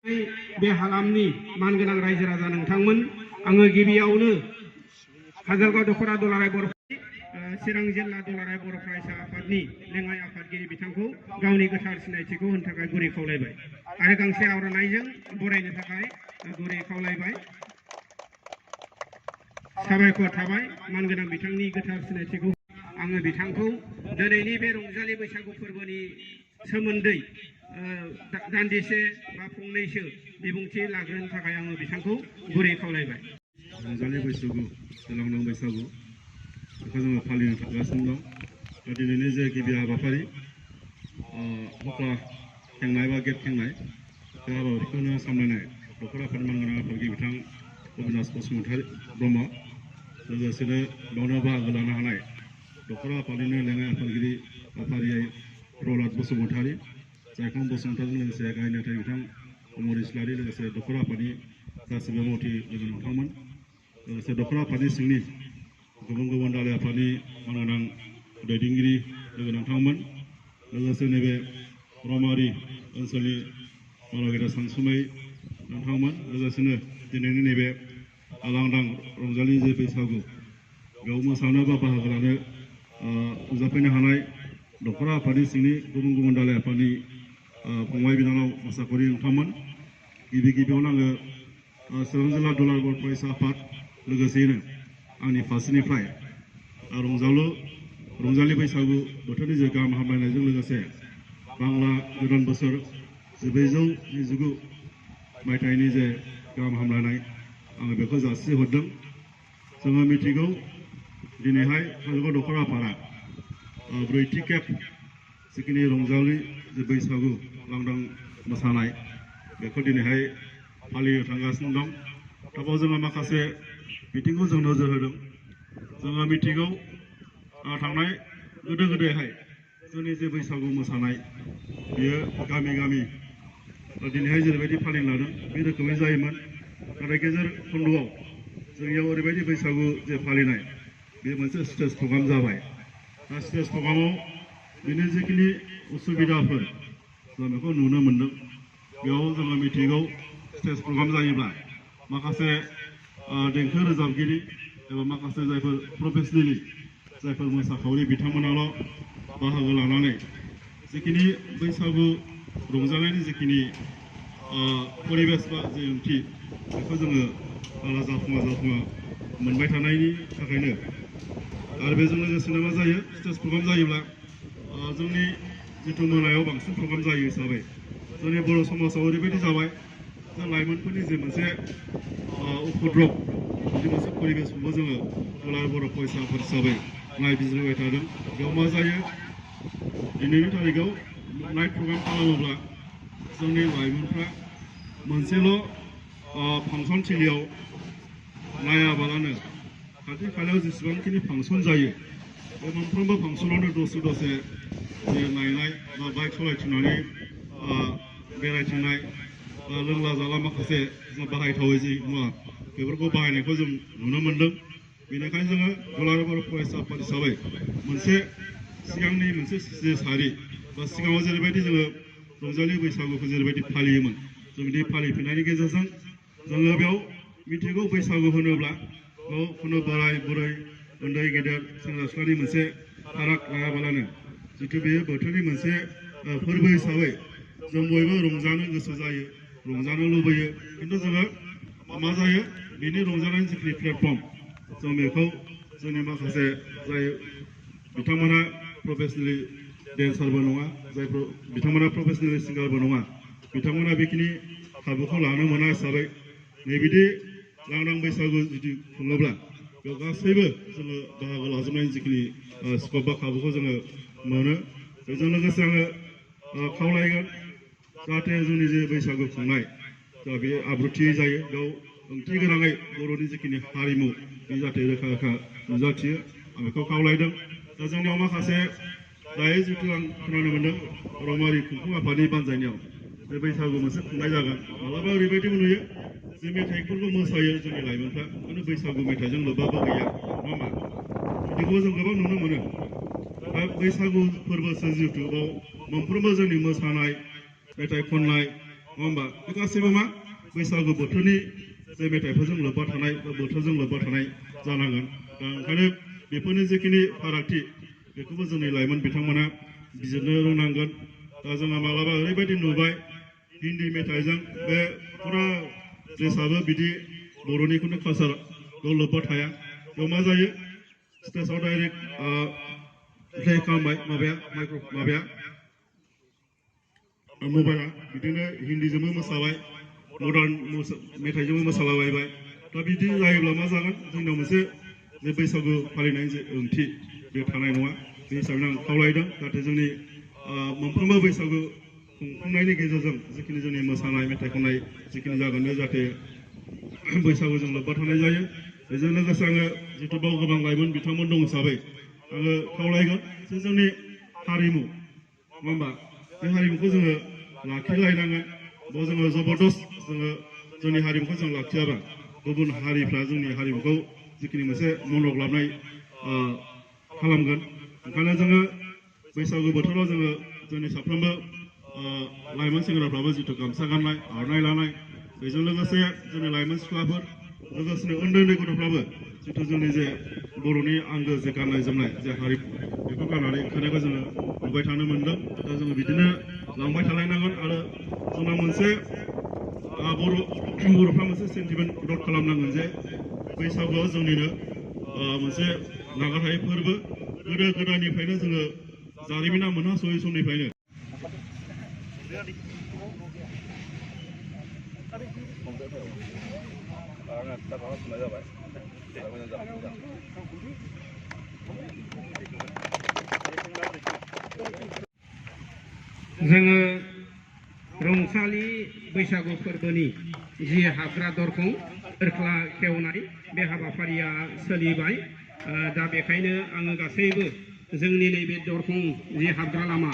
बे हालामनि मानगोनां रायजो राजा नोंथांमोन आङो गिबियावनो काजलगाव दख'रा दुलाराय बर' चिरां जिल्ला दुलाराय बर' फरायसा आफादनि लेङाइ आफादगिरि बिथांखौ गावनि गोथार सिनायथिखौ होनो थाखाय गुरै खावलायबाय आरो गांसे आर'नाइजों बरायनो थाखाय गुरै खावलायबाय। साबायखर थाबाय मानगोनां बिथांनि गोथार सिनायथिखौ आङो बिथांखौ दिनैनि बे रंजालि बैसागु फोरबोनि सोमोन्दै दान्दिसे बा फंनैसो बिबुंथि लाग्रोनो थाखाय आङो बिथांखौ गुरै खावलायबाय। रंजालि बैसागु लांदां बैसागु बेखौ जोङो फालिनो थांगासिनो दं। दिनैनि जे गिबि हाबाफारि हुका खेंनाय बा गेट खेंनाय बे हाबाफारिखौनो सामलायनाय दख'रा आफाद मानगोनां आफादगिरि बिथां अबिनाश बसुमतारी ब्रह्म लोगोसेनो बेयावनो बाहागो लानो हानाय दख'रा आफादनिनो लेङाइ आफादगिरि आफारिया प्रहलाद बसुमतारी जायख्लं बसुमतारीजों लोगोसे गाहाय नेहाथारि बिथां अमर इस्लारि लोगोसे दख'रा आफादनि गासिबो मावथि लोगो नोंथांमोन लोगोसे दख'रा आफादनि सिंनि गुबुन गुबुन दालाइ आफादनि मानगोनां दैदेनगिरि लोगो नोंथांमोन लोगोसे नैबे रौमारि ओनसोलनि मावगिरि सानसुमै नोंथांमोन लोगोसेनो दिनैनि नैबे लांदां रंजालि जे बैसागु बेयाव मोसानो बा बाहागो लानो नुजाफैनो हानाय दख'रा आफादनि सिंनि गुबुन गुबुन दालाइ आफादनि फंबाय बिनानाव आसाखरि नोंथांमोन गिबियावनो आङो चिरां जिल्ला दुलाराय बर' फरायसा आफाद लोगोसेयैनो आंनि फारसेनिफ्राय रंजालि बैसागु बोथोरनि जे गाहाम हामलायनायजों लोगोसे बांला गोदान बोसोर 1929 मायथाइनि जे गाहाम हामलायनाय आङो बेखौ जासिहरदों। जोङो मिथिगौ दिनैहाय काजलगाव दख'रा आफादा ब्रैथि खेब जिखिनि रंजालि जे बैसागु लांदां मोसानाय बेखौ दिनैहाय फालिनो थांगासिनो दं। दाबाव जोङो माखासे बिथिंखौ जों नोजोर होदों। जोङो मिथिगौ थांनाय गोदो गोदायहाय जोंनि जे बैसागु मोसानाय बेयो गामि गामि दिनैहाय जेरैबायदि फालिनो लादों बे रोखोमै जायोमोन। नाथाय गेजेर खन्द'आव जोंनियाव ओरैबायदि बैसागु जे फालिनाय बे मोनसे स्टेज प्रग्राम जाबाय। दा स्टेज प्रग्रामाव बिनि जिखिनि उसुबिदाफोर जों बेखौ नुनो मोन्दों। बेयाव जोङो मिथिगौ स्टेज प्रग्राम जायोब्ला माखासे देंखो रोजाबगिरि एबा माखासे जायफोर प्रफेसनेलि जायफोर मोसाखावरि बिथांमोनाल' बाहागो लानानै जिखिनि बैसागु रंजानायनि जिखिनि परिबेस बा जे ओंथि बेखौ जोङो जाफुङा मोनबाय थानायनि थाखायनो आरो बेजों लोगोसेनो मा जायो स्टेज प्रग्राम जायोब्ला जोंनि जिथु मोनायाव बांसिन प्रग्राम जायो हिसाबै जोंनि बर' समाजाव ओरैबायदि जाबाय जे लाइमोनफोरनि जे मोनसे उपद्रब बिदि मोनसे परिबेसखौबो जोङो दुलाराय बर' फरायसा आफाद हिसाबै नायबिजिरबाय थादों। बेयाव मा जायो दिनैनि थारिखआव नाइट प्रग्राम खालामोब्ला जोंनि लाइमोनफ्रा मोनसेल' फांसन थिलियाव नायाबालानो खाथि खालायाव जेसेबांखिनि फांसन जायो बे मोनफ्रोमबो फांसनावनो दसे जे नायनाय बा बाइक सालायथिंनानै बेरायथिंनाय बा लोंला जाला माखासे बाहायथावै जि मुवा बेफोरखौ बाहायनायखौ जों नुनो मोन्दों। बेनिखायनो जोङो दुलाराय बर' फरायसा आफाद हिसाबै मोनसे सिगांनि मोनसे जे सारि बा सिगाङाव जेरैबायदि जोङो रंजालि बैसागुखौ जेरैबायदि फालियोमोन जों बिदि फालिफिननायनि गेजेरजों जोङो बेयाव मिथिगौ बैसागु होनोब्ला बेयाव खुनु बोराय बुरै उन्दै गेदेर सेंग्रा सिख्लानि मोनसे फाराग लायाबालानो जिथु बेयो बोथोरनि मोनसे फोरबो हिसाबै जों बयबो रंजानो गोसो जायो रंजानो लुबैयो। खिन्थु जोङो मा जायो बेनि रंजानायनि जिखिनि प्लेटफर्म जों बेखौ जोंनि माखासे जाय बिथांमोना प्रफेसनेलि डेन्सारबो नङा जायफोर बिथांमोना प्रफेसनेलि सिंगारबो नङा बिथांमोना बेखिनि खाबुखौ लानो मोना हिसाबै नैबिदि लांदां बैसागु जुदि खुङोब्ला बेयाव गासैबो जोङो बाहागो लाजोबनायनि जिखिनि स्कप बा खाबुखौ जोङो मोनो। बेजों लोगोसे आङो खावलायगोन जाहाथे जोंनि जे बैसागु खुंनाय दा बे आब्रुथियै जायो बेयाव ओंथि गोनाङै बर'नि जिखिनि हारिमु बे जाहाथे रोखा रोखा नुजाथियो आं बेखौ खावलायदों। दा जोंनियाव माखासे दायो जिथु आं खोनानो मोन्दों रौमारि खुंफुं आफादनि बानजायनायाव बे बैसागु मोनसे खुंनाय जागोन। मालाबा ओरैबायदिबो नुयो जे मेथाइफोरखौ मोसायो जोंनि लाइमोनफ्रा खिन्थु बैसागु मेथाइजों लोब्बाबो गैया नङा होमबा बिदिखौबो जों गोबां नुनो मोनो। दा बैसागु फोरबोसो जिहेतु बाव मोनफ्रोमबो जोंनि मोसानाय मेथाइ खननाय होमबा बे गासैबो मा बैसागु बोथोरनि जे मेथाइफोरजों लोब्बा थानाय बा बोथोरजों लोब्बा थानाय जानांगोन दा ओंखायनो बेफोरनि जिखिनि फारागथि बेखौबो जोंनि लाइमोन बिथांमोना बिजिरनो रोंनांगोन दा जोंहा मालाबा ओरैबायदि नुबाय हिन्दी मेथाइजों बे फुरा ड्रेसाबो बिदि बर'निखौनो कालसारल' लोब्बा थाया बेयाव मा जायो स्टेजाव डाइरेक्ट प्ले खालामबाय माबाया मबाइला बिदिनो हिन्दीजोंबो मोसाबाय मडार्न मेथाइजोंबो मोसालाबायबाय दा बिदि जायोब्ला मा जागोन जोंनाव मोनसे जे बैसागु फालिनायनि जे ओंथि बे थानाय नङा बे हिसाबै आं खावलायदों जाहाथे जोंनि मोनफ्रोमबो बैसागु खुंफुंनायनि गेजेरजों जिखिनि जोंनि मोसानाय मेथाइ खननाय जिखिनि जागोन बे जाहाथे बैसागुजों लोब्बा थानाय जायो बेजों लोगोसे आङो जिथु बाव गोबां लाइमोन बिथांमोन दं हिसाबै आङो खावलायगोन जे जोंनि हारिमु नङा होमबा बे हारिमुखौ जोङो लाखिलायनांगोन बाव जोङो जबरदस्त जोङो जोंनि हारिमुखौ जों लाखियाबा गुबुन हारिफ्रा जोंनि हारिमुखौ जिखिनि मोनसे मनक लानाय खालामगोन ओंखायनो जोङो बैसागु बोथोराव जोङो जोंनि साफ्रोमबो लाइमोन सेंग्राफ्राबो जिथु गामसा गाननाय आर'नाइ लानाय बेजों लोगोसे जोंनि लाइमोन सिख्लाफोर लोगोसेनो उन्दै उन्दै गथ'फ्राबो जिथु जोंनि जे बर'नि आंगो जे गाननाय जोमनाय जे हारिमु बेखौ गाननानै ओंखारनायखौ जोङो नुबाय थानो मोनदों दा जोङो बिदिनो लांबाय थालायनांगोन आरो जोंना मोनसे बर'फ्रा मोनसे सेन्टिमेन्ट प्रट खालामनांगोन जे बैसागुआव जोंनिनो मोनसे नागारहायै फोरबो गोदो गोदायनिफ्रायनो जोङो जारिमिना मोनहासयै समनिफ्रायनो जोङो रंसालि बैसागु फोरबोनि जि हाबग्रा दरखं दोरख्ला खेवनाय बे हाबाफारिया सोलिबाय दा बेखायनो आङो गासैबो जोंनि नैबे दरखं जि हाबग्रा लामा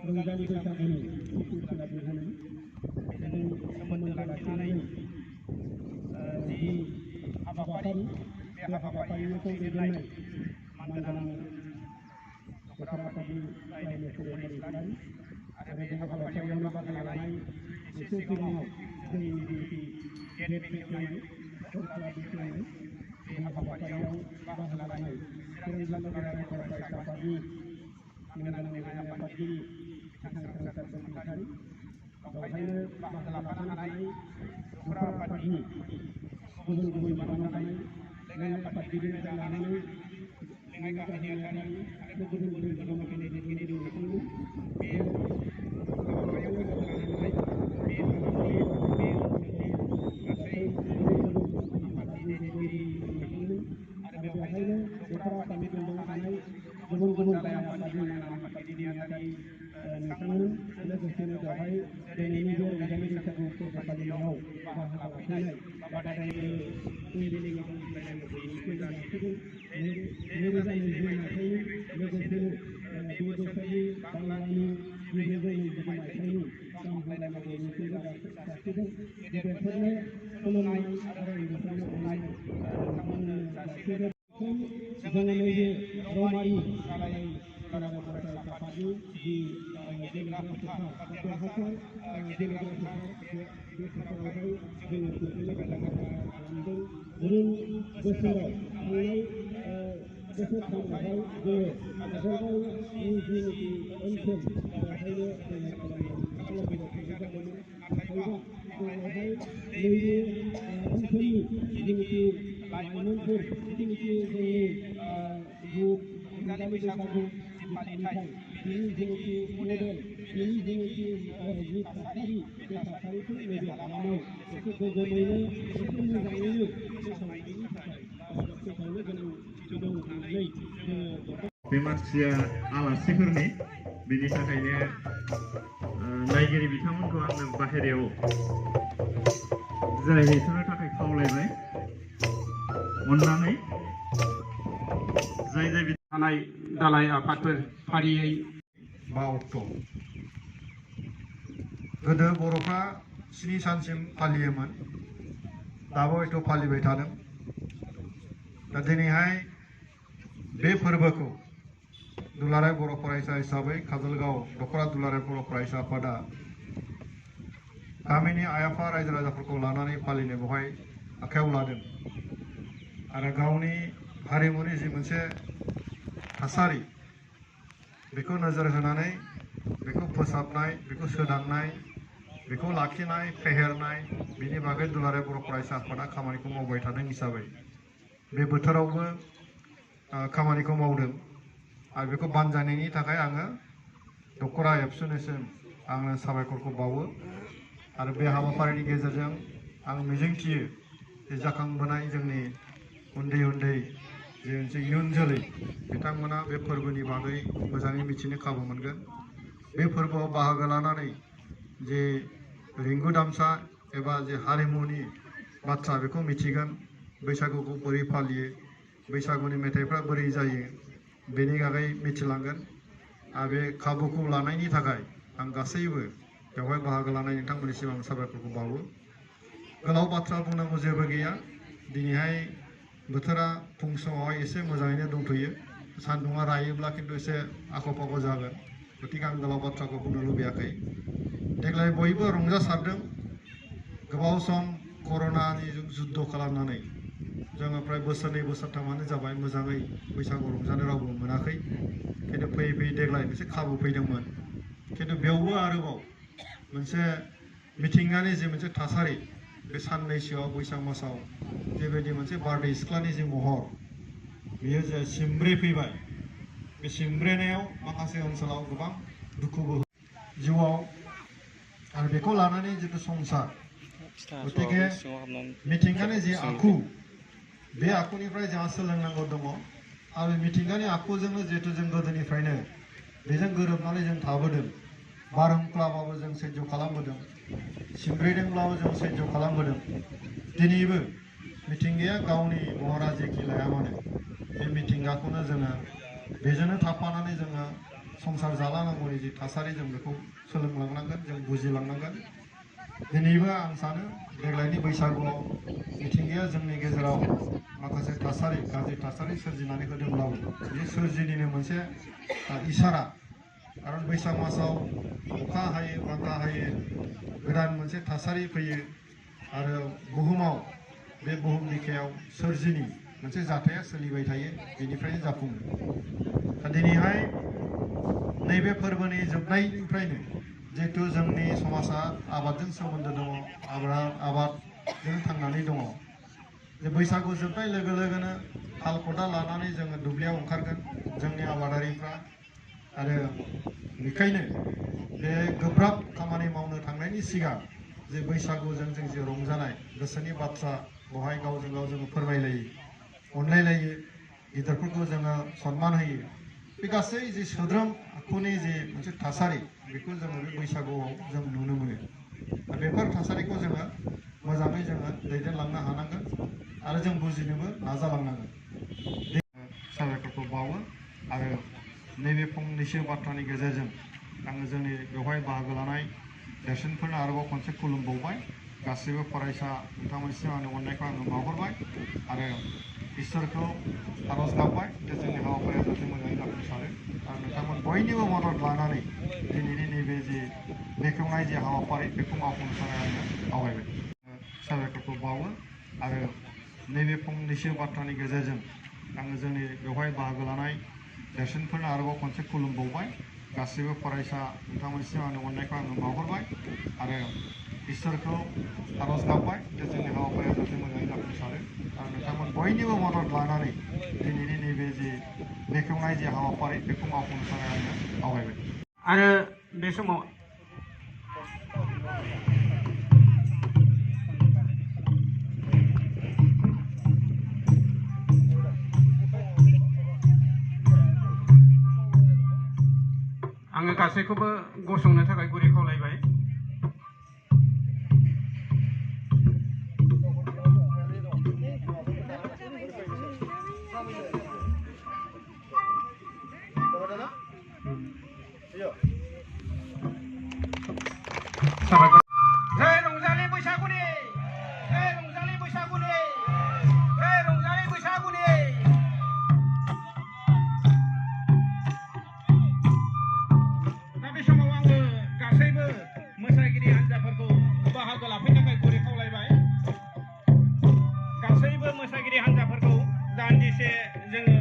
रंजालि बैसागुनि सोमोन्दो लाखिनानै जि हाबाफारि बे हाबाफारिखौ दैदेननाय मानगोनां दखरा आफादनि नेहाथारि आरो बे हाबाफारियावनो बाहागो लानाय एसे सिगाङाव जोंनि जिखि गेट बेखेवनाय दोरख्ला बेखेवनाय बे हाबाफारियाव बाहागो लानाय चिरां जिल्ला दुलाराय बर' फरायसा आफादनि मानगोनां लेङाइ आफादगिरि बिथां सोरांसार बसुमतारी, बेवहायनो बाहागो लाफानो हानाय दखरा आफादनि गुबुन गुबुन बिबानाव थानाय लेङाइ आफादगिरिनिफ्राय लानानै लेङाइ गाहाय नेहाथारि आरो गुबुन गुबुन बिबानाव थानाय दैदेनगिरि नोंथांमोन बे हाबाफारियाव बाहागो लानो हानाय बे हालामनि बे ओनसोलनि गासै गुबुन गुबुन आफादनि दैदेनगिरि नोंथांमोन आरो बेवहायनो दखरा आफादनि बेन्दोंआव थानाय गुबुन गुबुन दालाइ आफादनि मावनां आफादगिरि नेहाथारि नोंथांमोन लोगोसेनो बेवहाय दिनैनि बे रंजालि बैसागु फोरबो फालिनायाव बाहागो लाफैनाय बा बादायगिरि फुंबिलि मेगन बुलायनाय बयनिख्रुइबो जासिगोन 2020 मायथाइनि लोगोसेनो बे बोसोरनि बांलानि 2022 मायथाइनि गाहाम हामलायनाय बयनिख्रुइबो जासिगोन गेदेरफोरनो खुलुमनाय आरो उन्दैफोरनो अननाय नोंथांमोननो जासिगोन। जोङो नैबे रौमारि दालाइ दुलाराय बर' फरायसा आफादनि जि गेलेग्रा फोथार बा देरहासार गेलेग्रा फोथार बे फोथारावहाय जोङो खुंफुंनो थाखाय राहा खालामदों। गुबुन बोसोराव थांनाय बोसोरफ्रामावहाय जोङो काजलगावनि जिनिखि ओनसोल बेवहायनो जोङो खालामबोबाय थानाय जादोंमोन। नाथायबा देग्लायहाय नैबे ओनसोलनि जिनिखि लाइमोनफोर जिनिखि जोंनि जि रंजालि बैसागु जि फालिथाय बिनि जिनिखि मडेल बिनि जिनिखि जि थासारि बे थासारिखौ नैबे हालामाव एसे गोगोमैनो एसे मोजाङैनो फोसावनायनि थाखाय बा फोसावनो गोनांथि दं होननानै जोङो बे मानसिया आलासिफोरनि बिनि थाखायनो नायगिरि बिथांमोनखौ आङो बाहेरायाव जिरायहैथ'नो थाखाय खावलायबाय अननानै जाय थानाय दालाइ आफादफोर फारियै 5 अक्ट' गोदो बर'फ्रा 7 सानसिम फालियोमोन दाबो हयथ' फालिबाय थादों। दा दिनैहाय बे फोरबोखौ दुलाराय बर' फरायसा हिसाबै काजलगाव दखरा दुलाराय बर' फरायसा आफादा गामिनि आइ आफा रायजो राजाफोरखौ लानानै फालिनो बेवहाय आखायाव लादों आरो गावनि हारिमुनि जि मोनसे थासारि बेखौ नोजोर होनानै बेखौ फोसाबनाय बेखौ सोदांनाय बेखौ लाखिनाय फेहेरनाय बेनि बागै दुलाराय बर' फरायसा आफादा खामानिखौ मावबाय थादों हिसाबै बे बोथोरावबो खामानिखौ मावदों आरो बेखौ बानजायनायनि थाखाय आङो दखरा एबसुनिसिम आङो साबायखरखौ बावो आरो बे हाबाफारिनि गेजेरजों आं मिजिंथियो जे जाखांबोनाय जोंनि उन्दै उन्दै जे मोनसे इयुन जोलै बिथांमोना बे फोरबोनि बागै मोजाङै मिथिनो खाबु मोनगोन। बे फोरबोआव बाहागो लानानै जे रिंगु दामसा एबा जे हारिमुनि बाथ्रा बेखौ मिथिगोन। बैसागुखौ बोरै फालियो बैसागुनि मेथाइफ्रा बोरै जायो बेनि बागै मिथिलांगोन आरो बे खाबुखौ लानायनि थाखाय आं गासैबो बेवहाय बाहागो लानाय नोंथांमोननिसिम आं साबायखरखौ बावो। गोलाव बाथ्रा बुंनांगौ जेबो गैया। दिनैहाय बोथोरा फुं समावहाय एसे मोजाङैनो दंथ'यो। सान्दुङा रायोब्ला खिन्थु एसे आख' फाख' जागोन। गतिके आं गोलाव बाथ्राखौ बुंनो लुबैयाखै। देग्लाय बयबो रंजासारदों। गोबाव सम कर'नानि जुद्ध खालामनानै जोङो फ्राय बोसोरनै बोसोरथामानो जाबाय मोजाङै बैसागु रंजानो रावबो मोनाखै। खिन्थु फैयै फैयै देग्लाय मोनसे खाबु फैदोंमोन। खिन्थु बेयावबो आरोबाव मोनसे मिथिंगानि जे मोनसे थासारि बे साननैसोआव बैसाग मासाव जेबायदि मोनसे बारदै सिख्लानि जे महर बेयो जे सिमब्रे फैबाय। बे सिमब्रेनायाव माखासे ओनसोलाव गोबां दुखुबो जिउआव आरो बेखौ लानानै जितु संसार गतिके मिथिंगानि जे आखु बे आखुनिफ्राय जोंहा सोलोंनांगौ दङ आरो मिथिंगानि आखुजोंनो जिहेतु जों गोदोनिफ्रायनो बेजों गोरोबनानै जों थाबोदों। बारहुंखाबाबो जों सैज्य खालामबोदों, सिमब्रेदोंब्लाबो जों सैज्य खालामबोदों। दिनैबो मिथिंगाया गावनि महरा जेखि लाया मानो बे मिथिंगाखौनो जोङो बेजोंनो थाफानानै जोङो संसार जालांनांगौनि जि थासारि जों बेखौ सोलोंलांनांगोन, जों बुजिलांनांगोन। दिनैबो आं सानो देग्लायनि बैसागुआव मिथिंगाया जोंनि गेजेराव माखासे थासारि गाज्रि थासारि सोरजिनानै होदोंब्लाबो बे सोरजिनिनो मोनसे इसारा। खारन बैसाग मासाव अखा हायो, बांखा हायो, गोदान मोनसे थासारि फैयो आरो बुहुमाव बे बुहुम बिखायाव सोरजिनि मोनसे जाथाया सोलिबाय थायो बेनिफ्रायनो जाफुङो दा दिनैहाय नैबे फोरबोनि जोबनायनिफ्रायनो जिहेतु जोंनि समाजा आबादजों सोमोन्दो दङ आबादजों थांनानै दङ जे बैसागु जोबनाय लोगो लोगोनो हाल खदाल लानानै जोङो दुब्लियाव ओंखारगोन जोंनि आबादारिफ्रा आरो बेखायनो बे गोब्राब खामानि मावनो थांनायनि सिगां जे बैसागुजों जों जे रंजानाय गोसोनि बाथ्रा बेवहाय गावजों गाव जोङो फोरमायलायो अनलायलायो गिदिरफोरखौ जोङो सन्मान होयो बे गासै जे सोद्रोम आखुनि जे मोनसे थासारि बेखौ जोङो बे बैसागुआव जों नुनो मोनो दा बेफोर थासारिखौ जोङो मोजाङै जोङो दैदेनलांनो हानांगोन आरो जों बुजिनोबो नाजालांनांगोन साबायखरखौ बावो आरो नैबे फंनैसो बाथ्रानि गेजेरजों आङो जोंनि बेवहाय बाहागो लानाय देरसिनफोरनो आरोबाव खनसे खुलुमबावबाय गासैबो फरायसा नोंथांमोनसिम आंनि अननायखौ आङो बावहरबाय आरो इसोरखौ आरज गाबबाय जे जोंनि हाबाफारिया जाहाथे मोजाङै जाफुंसारो आरो नोंथांमोन बयनिबो मदद लानानै दिनैनि नैबे जे बेखेवनाय जे हाबाफारि बेखौ मावफुंनो थाखाय आङो आवगायबाय साबायखरखौ बावो आरो नैबे फंनैसो बाथ्रानि गेजेरजों आङो जोंनि बेवहाय बाहागो लानाय देरसिनफोरनो आरोबाव खनसे खुलुमबावबाय गासैबो फरायसा नोंथांमोनसिम आंनि अननायखौ आङो बावहरबाय आरो इसोरखौ आरज गाबबाय जे जोंनि हाबाफारिया जाहाथे मोजाङै जाफुंसारो आरो नोंथांमोन बयनिबो मदद लानानै दिनैनि नैबे जे बेखेवनाय जे हाबाफारि बेखौ मावफुंनो थाखाय आङो आवगायबाय आरो बे समाव आङो गासैखौबो गसंनो थाखाय गुरै खावलायबाय साबायखर जय रंजालि बैसागुनि जय रंजालि बैसागुनि जय रंजालि बैसागुनि दा बे समाव आङो गासैबो मोसागिरि हान्जाफोरखौ बाहागो लाफैनो थाखाय गुरै खावलायबाय गासैबो मोसागिरि हान्जाफोरखौ दान्दिसे जोङो